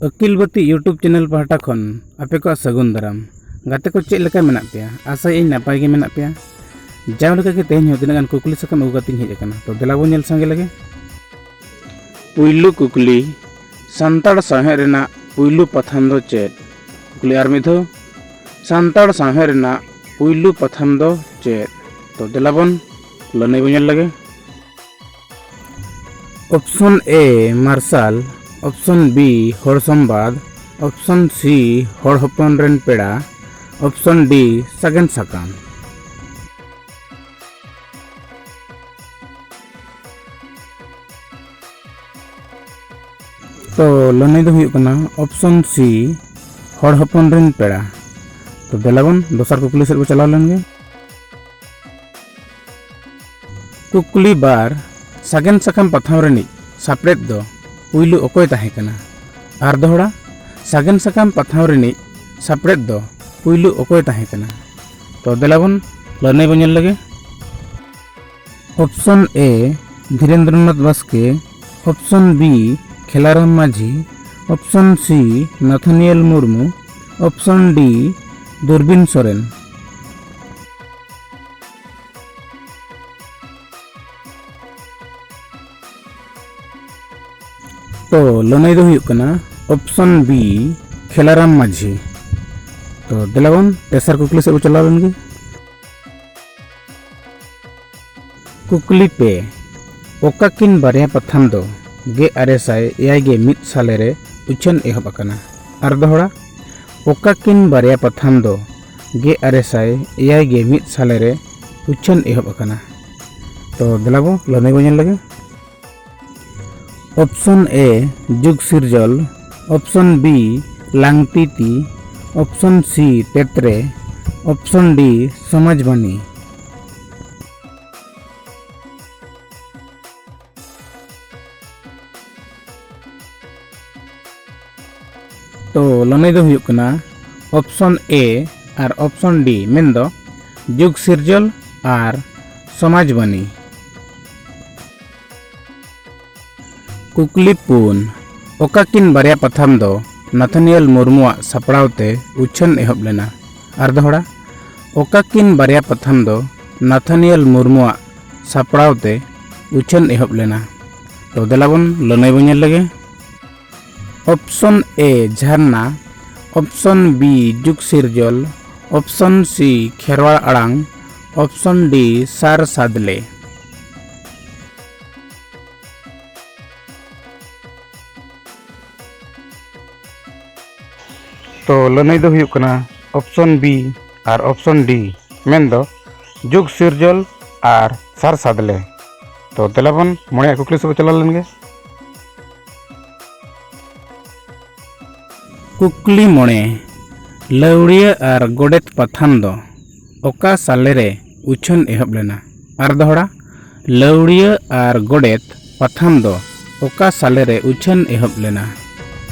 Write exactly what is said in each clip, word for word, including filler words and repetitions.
ᱟᱹᱠᱤᱞ ᱵᱟᱹᱛᱤ YouTube channel ᱯᱟᱦᱴᱟ ᱠᱷᱚᱱ ᱟᱯᱮ ᱠᱚᱣᱟᱜ ᱥᱟᱹᱜᱩᱱ ᱫᱟᱨᱟᱢ᱾ ᱜᱟᱛᱮ ᱠᱚ, ᱪᱮᱫ ᱞᱮᱠᱟ ᱢᱮᱱᱟᱜ ᱯᱮᱭᱟ? ᱟᱥᱟᱭᱟᱹᱧ ᱱᱟᱯᱟᱭ ᱜᱮ ᱢᱮᱱᱟᱜ ᱯᱮᱭᱟ᱾ ᱡᱟᱣ ᱞᱮᱠᱟ ᱜᱮ ᱛᱮᱦᱮᱧ ᱦᱚᱸ ᱛᱤᱱᱟᱹᱜ ᱜᱟᱱ ᱠᱩᱠᱞᱤ ᱥᱟᱠᱟᱢ ᱟᱹᱜᱩ ᱠᱟᱛᱮᱧ ᱦᱮᱡ ᱟᱠᱟᱱᱟ᱾ ᱛᱚ ᱫᱮᱞᱟ ᱵᱚᱱ ᱧᱮᱞ ᱥᱟᱸᱜᱮ ᱞᱮᱜᱮ᱾ ᱯᱩᱭᱞᱩ ᱠᱩᱠᱞᱤ, ᱥᱟᱱᱛᱟᱲ ᱥᱟᱶᱦᱮᱫ ᱨᱮᱱᱟᱜ ᱯᱩᱭᱞᱩ ᱯᱟᱛᱷᱟᱢ ᱫᱚ ᱪᱮᱫ? ᱠᱩᱠᱞᱤ ᱟᱨ ᱢᱤᱫ ᱫᱷᱟᱣ, ᱥᱟᱱᱛᱟᱲ ᱥᱟᱶᱦᱮᱫ ᱨᱮᱱᱟᱜ ᱯᱩᱭᱞᱩ ᱯᱟᱛᱷᱟᱢ ᱫᱚ ᱪᱮᱫ? ᱛᱚ ᱫᱮᱞᱟ ᱵᱚᱱ ᱞᱟᱹᱱᱟᱹᱭ ᱵᱚᱱ ᱧᱮᱞ ᱞᱮᱜᱮ᱾ Option A ᱢᱟᱨᱥᱟᱞ, Option B ᱦᱚᱲ ᱥᱚᱢᱵᱟᱫ, Option C ᱦᱚᱲ ᱦᱚᱯᱚᱱ ᱨᱮᱱ ᱯᱮᱲᱟ, Option D ᱥᱟᱜᱮᱱ ᱥᱟᱠᱟᱢ᱾ ᱛᱚ ᱞᱟᱹᱱᱟᱹᱭ ᱫᱚ ᱦᱩᱭᱩᱜ ᱠᱟᱱᱟ Option C ᱦᱚᱲ ᱦᱚᱯᱚᱱ ᱨᱮᱱ ᱯᱮᱲᱟ᱾ ᱛᱚ ᱫᱮᱞᱟ ᱵᱚᱱ ᱫᱚᱥᱟᱨ ᱠᱩᱠᱞᱤ ᱥᱮᱫ ᱵᱚ ᱪᱟᱞᱟᱣ ᱞᱮᱱ ᱜᱮ᱾ ᱠᱩᱠᱞᱤ ᱵᱟᱨ, ᱥᱟᱜᱮᱱ ᱥᱟᱠᱟᱢ ᱯᱟᱛᱷᱟᱢ ᱨᱤᱱᱤᱡ ᱥᱟᱯᱲᱮᱫ ᱫᱚ ᱯᱩᱭᱞᱩ ᱚᱠᱚᱭ ᱛᱟᱦᱮᱸ ᱠᱟᱱᱟ? ᱟᱨ ᱫᱚᱦᱲᱟ, ᱥᱟᱜᱮᱱ ᱥᱟᱠᱟᱢ ᱯᱟᱛᱷᱟᱢ ᱨᱤᱱᱤᱡ ᱥᱟᱯᱲᱮᱫ ᱫᱚ ᱯᱩᱭᱞᱩ ᱚᱠᱚᱭ ᱛᱟᱦᱮᱸ ᱠᱟᱱᱟ? ᱛᱚ ᱫᱮᱞᱟ ᱵᱚᱱ ᱞᱟᱹᱱᱟᱹᱭ ᱵᱚᱱ ᱧᱮᱞ ᱞᱮᱜᱮ᱾ Option A Dhirendranath Baske, Option B Khelaram ᱢᱟᱹᱡᱷᱤ, Option C ᱱᱟᱛᱷᱟᱱᱤᱭᱮᱞ Murmu, Option D ᱫᱩᱨᱵᱤᱱ ᱥᱚᱨᱮᱱ᱾ ᱛᱚ ᱞᱟᱹᱱᱟᱹᱭ ᱫᱚ ᱦᱩᱭᱩᱜ ᱠᱟᱱᱟ Option B ᱠᱷᱮᱞᱟᱨᱟᱢ ᱢᱟᱹᱡᱷᱤ᱾ ᱛᱚ ᱫᱮᱞᱟ ᱵᱚᱱ ᱛᱮᱥᱟᱨ ᱠᱩᱠᱞᱤ ᱥᱮᱫ ᱵᱚ ᱪᱟᱞᱟᱣ ᱞᱮᱱ ᱜᱮ᱾ ᱠᱩᱠᱞᱤ ᱯᱮ, ᱚᱠᱟ ᱠᱤᱱ ᱵᱟᱨᱭᱟ ᱯᱟᱛᱷᱟᱢ ᱫᱚ ᱜᱮᱞ ᱟᱨᱮ ᱥᱟᱭ ᱮᱭᱟᱭ ᱜᱮᱞ ᱢᱤᱫ ᱥᱟᱞᱮ ᱨᱮ ᱩᱪᱷᱟᱹᱱ ᱮᱦᱚᱵ ᱟᱠᱟᱱᱟ? ᱟᱨ ᱫᱚᱦᱲᱟ, ᱚᱠᱟ ᱠᱤᱱ ᱵᱟᱨᱭᱟ ᱯᱟᱛᱷᱟᱢ ᱫᱚ ᱜᱮᱞ ᱟᱨᱮ ᱥᱟᱭ ᱮᱭᱟᱭ ᱜᱮᱞ ᱢᱤᱫ ᱥᱟᱞᱮ ᱨᱮ ᱩᱪᱷᱟᱹᱱ ᱮᱦᱚᱵ ᱟᱠᱟᱱᱟ? ᱛᱚ ᱫᱮᱞᱟ ᱵᱚ ᱞᱟᱹᱱᱟᱹᱭ ᱵᱚ ᱧᱮᱞ ᱞᱮᱜᱮ᱾ Option A ᱡᱩᱜᱽ ᱥᱤᱨᱡᱚᱞ, Option B ᱞᱟᱝᱛᱤᱛᱤ, Option C ᱛᱮᱛᱨᱮ, Option D ᱥᱚᱢᱟᱡᱽᱵᱟᱱᱤ᱾ ᱛᱚ ᱞᱟᱹᱱᱟᱹᱭ ᱫᱚ ᱦᱩᱭᱩᱜ ᱠᱟᱱᱟ Option A R Option D, ᱢᱮᱱᱫᱚ ᱡᱩᱜᱽ ᱥᱤᱨᱡᱚᱞ ᱟᱨ ᱥᱚᱢᱟᱡᱽᱵᱟᱱᱤ᱾ ᱠᱩᱠᱞᱤ ᱯᱩᱱ, ᱚᱠᱟ ᱠᱤᱱ ᱵᱟᱨᱭᱟ ᱯᱟᱛᱷᱟᱢ ᱫᱚ ᱱᱟᱛᱷᱟᱱᱤᱭᱟᱞ ᱢᱩᱨᱢᱩᱣᱟᱜ ᱥᱟᱯᱲᱟᱣ ᱛᱮ ᱩᱪᱷᱟᱹᱱ ᱮᱦᱚᱵ ᱞᱮᱱᱟ? ᱟᱨ ᱫᱚᱦᱲᱟ, ᱚᱠᱟ ᱠᱤᱱ ᱵᱟᱨᱭᱟ ᱯᱟᱛᱷᱟᱢ ᱫᱚ ᱱᱟᱛᱷᱟᱱᱤᱭᱟᱞ ᱢᱩᱨᱢᱩᱣᱟᱜ ᱥᱟᱯᱲᱟᱣ ᱛᱮ ᱩᱪᱷᱟᱹᱱ ᱮᱦᱚᱵ ᱞᱮᱱᱟ? ᱛᱚ ᱫᱮᱞᱟ ᱵᱚᱱ ᱞᱟᱹᱱᱟᱹᱭ ᱵᱚᱱ ᱧᱮᱞ ᱞᱮᱜᱮ᱾ ᱚᱯᱥᱚᱱ ᱮ ᱡᱷᱟᱨᱱᱟ, ᱚᱯᱥᱚᱱ ᱵᱤ ᱡᱩᱜᱽ ᱥᱤᱨᱡᱚᱞ, ᱚᱯᱥᱚᱱ ᱥᱤ ᱠᱷᱮᱨᱣᱟᱲ ᱟᱲᱟᱝ, ᱚᱯᱥᱚᱱ ᱰᱤ ᱥᱟᱨ ᱥᱟᱫᱽᱞᱮ᱾ ᱛᱚ ᱞᱟᱹᱱᱟᱹᱭ ᱫᱚ ᱦᱩᱭᱩᱜ ᱠᱟᱱᱟ option B R option D, ᱢᱮᱱᱫᱚ ᱡᱩᱜᱽ ᱥᱤᱨᱡᱚᱞ ᱟᱨ ᱥᱟᱨ ᱥᱟᱫᱽᱞᱮ᱾ ᱛᱚ ᱫᱮᱞᱟ ᱵᱚᱱ ᱢᱚᱬᱮᱭᱟᱜ ᱠᱩᱠᱞᱤ ᱥᱮᱫ ᱵᱚᱱ ᱪᱟᱞᱟᱣ ᱞᱮᱱ ᱜᱮ᱾ ᱠᱩᱠᱞᱤ ᱢᱚᱬᱮ, ᱞᱟᱹᱣᱲᱤᱭᱟᱹ ᱟᱨ ᱜᱚᱰᱮᱛ ᱯᱟᱛᱷᱟᱢ ᱫᱚ ᱚᱠᱟ ᱥᱟᱞᱮ ᱨᱮ ᱩᱪᱷᱟᱹᱱ ᱮᱦᱚᱵ ᱞᱮᱱᱟ? ᱟᱨ ᱫᱚᱦᱲᱟ, ᱞᱟᱹᱣᱲᱤᱭᱟᱹ ᱟᱨ ᱜᱚᱰᱮᱛ ᱯᱟᱛᱷᱟᱢ ᱫᱚ ᱚᱠᱟ ᱥᱟᱞᱮ ᱨᱮ ᱩᱪᱷᱟᱹᱱ ᱮᱦᱚᱵ ᱞᱮᱱᱟ?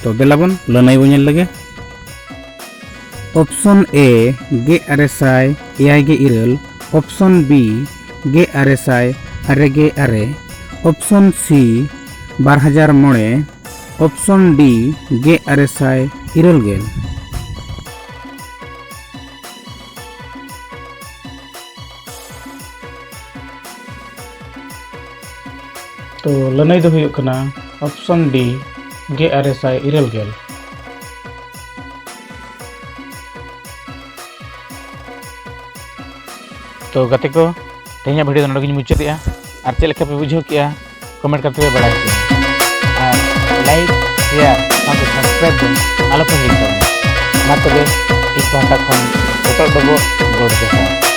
ᱛᱚ ᱫᱮᱞᱟ ᱵᱚᱱ ᱞᱟᱹᱱᱟᱹᱭ ᱵᱚᱱ ᱧᱮᱞ ᱞᱮᱜᱮ᱾ ᱚᱯᱥᱚᱱ ᱮ, ᱜᱮᱞ ᱟᱨᱮ ᱥᱟᱭ ᱮᱭᱟᱭ ᱜᱮᱞ ᱤᱨᱟᱹᱞ, ᱚᱯᱥᱚᱱ ᱵᱤ, ᱜᱮᱞ ᱟᱨᱮ ᱥᱟᱭ ᱟᱨᱮ ᱜᱮᱞ ᱟᱨᱮ, ᱚᱯᱥᱚᱱ ᱥᱤ, ᱵᱟᱨ ᱦᱟᱡᱟᱨ ᱢᱚᱬᱮ, ᱚᱯᱥᱚᱱ ᱰᱤ, ᱜᱮᱞ ᱟᱨᱮ ᱥᱟᱭ ᱤᱨᱟᱹᱞ ᱜᱮᱞ᱾ ᱛᱚ ᱞᱟᱹᱱᱟᱹᱭ ᱫᱚ ᱦᱩᱭᱩᱜ ᱠᱟᱱᱟ ᱚᱯᱥᱚᱱ ᱰᱤ, ᱜᱮᱞ ᱟᱨᱮ ᱥᱟᱭ ᱤᱨᱟᱹᱞ ᱜᱮᱞ᱾ ᱛᱚ ᱜᱟᱛᱮ ᱠᱚ, ᱛᱮᱦᱮᱧᱟᱜ ᱵᱷᱤᱰᱤᱭᱳ ᱫᱚ ᱱᱚᱰᱮ ᱜᱤᱧ ᱢᱩᱪᱟᱹᱫᱮᱜᱼᱟ᱾ ᱟᱨ ᱪᱮᱫ ᱞᱮᱠᱟ ᱯᱮ ᱵᱩᱡᱷᱟᱹᱣ ᱠᱮᱜᱼᱟ, ᱠᱚᱢᱮᱱᱴ ᱠᱟᱛᱮ ᱯᱮ ᱵᱟᱲᱟᱭ ᱦᱚᱪᱚᱧᱟ᱾ ᱟᱨ ᱞᱟᱭᱤᱠ, ᱥᱮᱭᱟᱨ ᱥᱟᱶᱛᱮ ᱥᱟᱵᱥᱠᱨᱟᱭᱤᱵ ᱫᱚ ᱟᱞᱚ ᱯᱮ ᱦᱤᱲᱤᱧ ᱛᱟᱵᱚᱱᱟ᱾ ᱢᱟ ᱛᱚᱵᱮ, ᱤᱧ ᱯᱟᱦᱴᱟ ᱠᱷᱚᱱ ᱦᱚᱴᱚᱜ ᱰᱚᱵᱚᱜ ᱜᱚᱰ ᱡᱚᱦᱟᱨ᱾